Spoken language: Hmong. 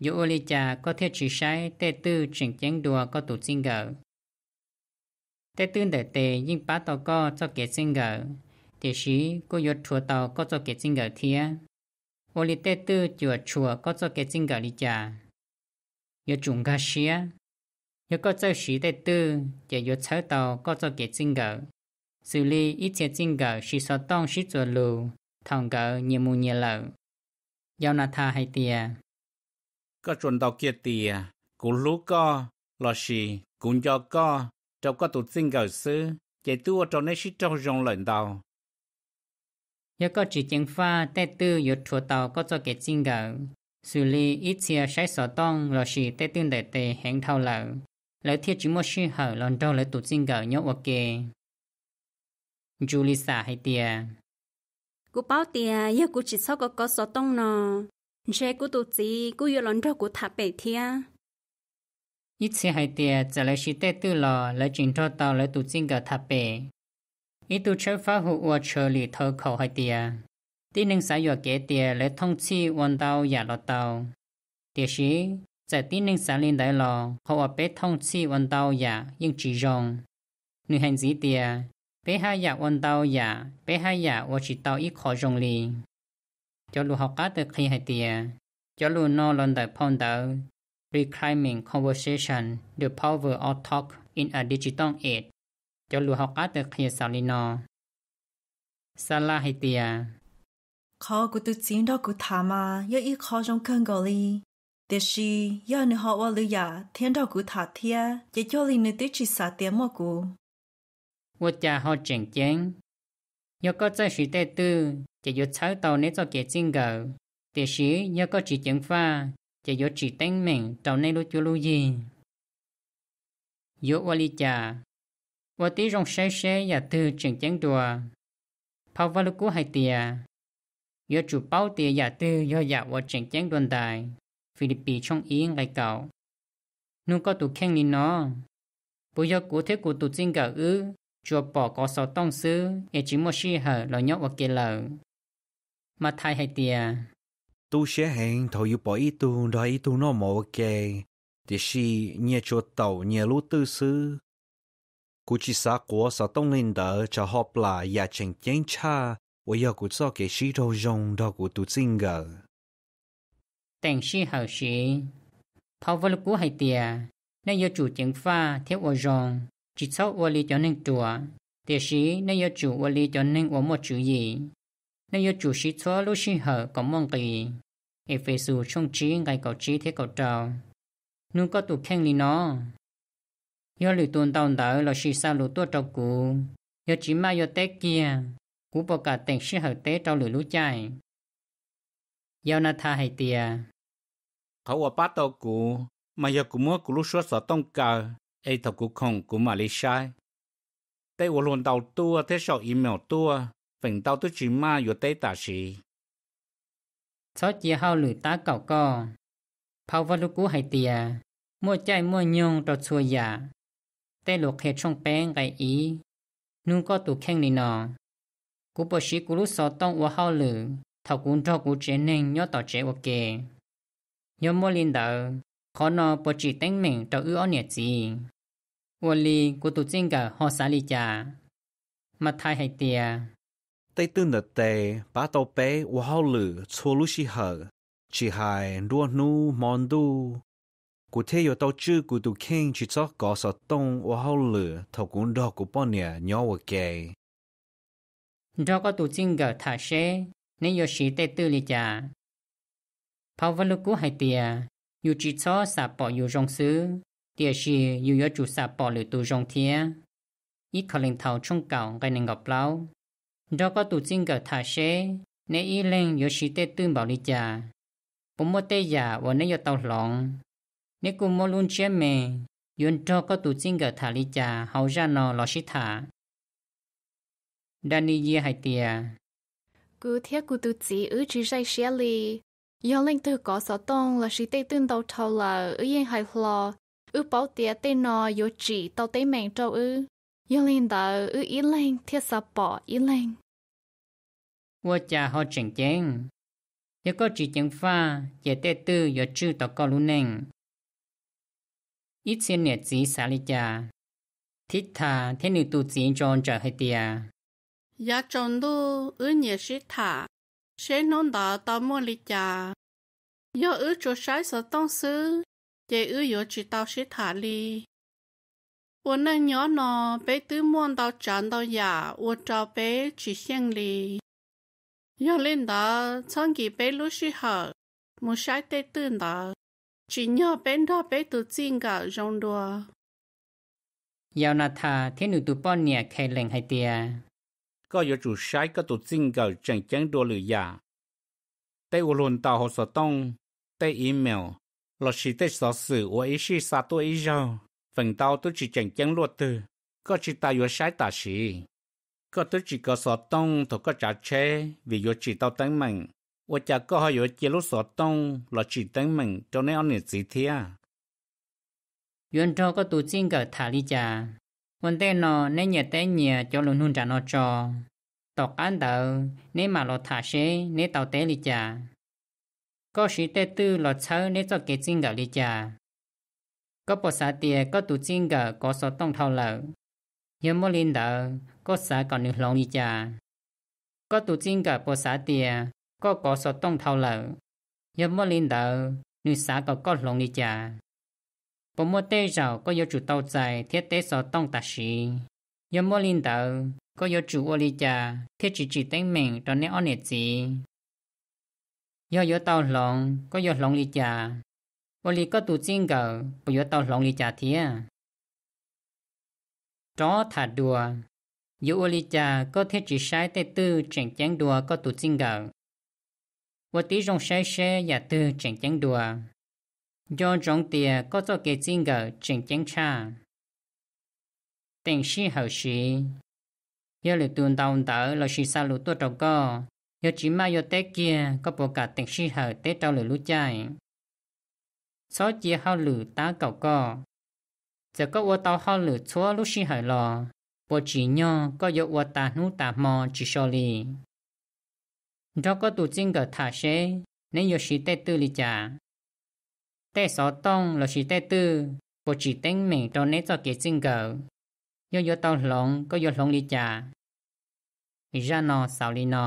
Yuav ua li cas koj thiaj tsis saib tej twj tseem ceeb dua koj tus txij nkawm? Tej twj ntawm tes yeej pab tau koj txoj kev txij nkawm, tiam sis kuj yuav rhuav tau koj txoj kev txij nkawm thiab. Ua li tej twj cuam tshuam koj txoj kev txij nkawm li cas? Yuav tsum nkag siab. Yog koj txawj siv tej twj, ces yuav txhawb tau koj txoj kev txij nkawm, xws li ib txhia txij nkawm siv xov tooj sib txuas lus thaum nkawd nyias mus nyias lawm. Yaunathas hais tias, Koj tsuas ntaus kiag tias kuv hlub koj lossis kuv nco koj rau koj tus txij nkawm xwb ces twb ua rau neb sib raug zoo lawm ntau. Yog koj tsis ceev faj, tej twj yuav rhuav tau koj txoj kev txij nkawm, xws li ib txhia saib xov tooj lossis tej twj ntawm tes heev dhau lawm, lawv thiaj tsis muaj sij hawm los nrog lawv tus txij nkawm nyob ua ke. Ntsuli xam hais tias, Kuv paub tias yog kuv tsis txhob kov kov xov tooj no, ntshe kuv tus txiv kuj yuav los nrog kuv tham pem thiab. Ib txhia hais tias txawm lawv siv tej twj los lawv tsis nrog tau lawv tus txij nkawm tham pem. Ib tug tshawb fawb hu ua Tshawj Lis Thawv Khaum hais tias, tib neeg xav yuam kev tias lawv thooj txhij ua ntau yam los tau. Tiam sis, txawm tib neeg xav li ntawd los qhov uas peb thooj txhij ua ntau yam yeej tsis zoo. Nws hais ntxiv tias, peb haj yam ua ntau yam, peb haj yam ua tsis tau ib qho zoo li. Cov lus hauv qab tawv qhia hais tias, cov lus no los ntawm phau ntawv Reclaiming Conversation: The Power of Talk in a Digital Age. Cov lus hauv qab tawv qhia xaus li no. Xa Las hais tias, qhov kuv tus txiv nrog kuv tham mas yog ib qho zoo kawg nkaus li, tiam sis yog nws ho ua lwm yam thiab nrog kuv tham thiab ces cuag li nws twb tsis xav tias muaj kuv. Ua cas ho tseem ceeb? Yog koj txawj siv tej twj, ces yuav txhawb tau neb txoj kev txij nkawm, tiam sis yog koj tsis ceev faj, ces yuav tsim teeb meem rau neb lub cuab lub yig. Yuav ua li cas? Ua tib zoo saib seb yam twg tseem ceeb dua. Phau Vaj Lug Kub hais tias, yuav tsum paub tias yam twg yog yam uas tseem ceeb dua ntais. Filipis tshooj ib nqe kaum. Nug koj tus kheej li no: Puas yog kuv thiab kuv tus txij nkawm wb tsuas pom kov xov tooj xwb es tsis muaj sij hawm los nyob ua ke lawm? Mathais hais tias, tu siab heev thaum yus pom ib tug nrog ib tug noj mov ua ke, tiam sis nyias tsuas taum nyias lub twj xwb. Kuv tsis xav quav xov tooj li ntawd tsam ho plam yam tseem ceeb tshaj uas yog kuv txoj kev sib raug zoo nrog kuv tus txij nkawm. Teem sij hawm siv. Phau Vaj Lug Kub hais tias, nej yuav tsum ceev faj thiab ua zoo, tsis txhob ua li cov neeg ruam, tiam sis nej yuav tsum ua li cov neeg uas muaj tswv yim. Nej yuav tsum siv txhua lub sij hawm kom muaj nqis. Efexus tshooj tsib nqe kaum tsib thiab kaum rau. Nug koj tus kheej li no: Yog lwm tus ntaus ntawv lossis xa lus tuaj rau kuv, yog tsis maj yuav teb kiag, kuv puas kam teem sij hawm teb rau lwm lub caij? Yaunathas hais tias, qhov uas pab tau kuv mas yog kuv muab kuv lub suab xov tooj kaw, es thaum kuv khoom kuv mam li saib. Tej uas luag ntaus tuaj thiab sau email tuaj, feem ntau twb tsis maj yuav teb tam sim. Txhob cia hauj lwm tab kaum koj. Phau Vaj Lug Kub hais tias, muaj caij muaj nyoog rau txhua yam. Tej Lus Qhia tshooj peb nqe ib. Nug koj tus kheej li no: Kuv puas siv kuv lub xov tooj ua hauj lwm thaum kuv nrog kuv tsev neeg nyob tom tsev ua ke? Yog muaj li ntawd, qhov no puas tsim teeb meem rau wb ob niam txiv? Ua li kuv tus txij nkawm ho xav li cas? Mathais hais tias, tej twj ntawm tes pab tau peb ua hauj lwm txhua lub sij hawm, tsis hais nruab hnub hmo ntuj. Kuv thiaj yuav tau tswj kuv tus kheej tsis txhob kov xov tooj ua hauj lwm thaum kuv nrog kuv poj niam nyob ua ke. Nrog koj tus txij nkawm tham seb neb yuav siv tej twj li cas. Phau Vaj Lug Kub hais tias, yus tsis txhob xam pom yus zoo xwb, tiam sis yus yuav tsum xam pom lwm tus zoo thiab. Ib Kauleethaus tshooj kaum nqe nees nkaum plaub. Nrog koj tus txij nkawm tham seb neb ib leeg yuav siv tej twj npaum li cas. Puas muaj tej yam uas neb yuav tau hloov? Neb kuj muab lub ntsiab me yuav nrog koj tus txij nkawm tham li cas hauv zaj no los sib tham. Daniel hais tias, kuv thiab kuv tus txiv wb tsis zaj siab li. Yog leej twg kov xov tooj lossis tej twj ntau dhau lawm wb yeej hais hlo. Wb paub tias tej no yuav tsim tau teeb meem rau wb, yog li ntawd wb ib leeg thiaj xav pom ib leeg. Ua cas ho tseem ceeb? Yog koj tsis ceev faj ces tej twg yuav tswj tau koj lub neej. Ib txhia niam txiv xav li cas? Thib Thas thiab nws tus txiv ntso ntsaws hais tias, Yav tsaus ntuj wb nyiam sib tham, seb hnub ntawd tau muaj li cas. Yog wb tsuas saib xov tooj xwb, ces wb yuav tsis tau sib tham li. Ua neej nyob no, peb twb muaj ntau tsav ntau yam ua rau peb tsis xyeej li. Yog li ntawd, txhob nkim peb lub sij hawm mus saib tej twg ntawd, tsim nyog peb nrog peb tus txij nkawm zoo dua. Yaunathas thiab nws tus poj niam Khelees hais tias, Koj yuav tsum saib koj tus txij nkawm tseem ceeb dua lwm yam. Tej uas luag ntaus hauv xov tooj, tej email, lossis tej xov xwm uas ib sij xa tuaj ib zaug, feem ntau twb tsis tseem ceeb luaj twg. Koj tsis tas yuav saib tam sim. Koj twb tsis kov xov tooj thaum koj tsav tsheb vim yuav tsim tau teeb meem. Ua cas koj ho yuav cia lub xov tooj los tsim teeb meem rau neb ob niam txiv thiab? Yuav nrog koj tus txij nkawm tham li cas? Ua ntej no neb nyias teb nyias cov lus nug nram no tso. Tom qab ntawd neb mam los tham seb neb tau teb li cas. Koj siv tej twg los txhawb neb txoj kev txij nkawm li cas? Koj puas xav tias koj tus txij nkawm kov xov tooj dhau lawm? Yog muaj li ntawd, koj xav kom nws hloov li cas? Koj tus txij nkawm puas xav tias koj kov xov tooj dhau lawm? Yog muaj li ntawd, nws xav kom koj hloov li cas? Puas muaj tej zaum koj yuav tsum tau txais thiab teb xov tooj tam sim? Yog muaj li ntawd, koj yuav tsum ua li cas thiaj tsis tsim teeb meem rau neb ob niam txiv? Yog yuav tau hloov, koj yuav hloov li cas? Ua li koj tus txij nkawm puas yuav tau hloov li cas thiab? Rov tham dua. Yuav ua li cas koj thiaj tsis saib tej twg tseem ceeb dua koj tus txij nkawm? Ua tib zoo saib seb yam twg tseem ceeb dua. Nco ntsoov tias koj txoj kev txij nkawm tseem ceeb tshaj. Teem sij hawm siv. Yog lwm tus ntaus ntawv lossis xa lus tuaj rau koj, yog tsis maj yuav teb kiag, koj puas kam teem sij hawm teb rau lwm lub caij? Txhob cia hauj lwm tab kaum koj. Txawm koj ua tau hauj lwm txhua lub sij hawm los, puas tsim nyog koj yuav ua tas hnub tas hmo tsis so li? Nrog koj tus txij nkawm tham seb neb yuav siv tej twg li cas. Tej xov tooj lossis tej twg puas tsim teeb meem rau neb txoj kev txij nkawm? Yog yuav tau hloov, koj yuav hloov li cas? Zaj no xaus li no.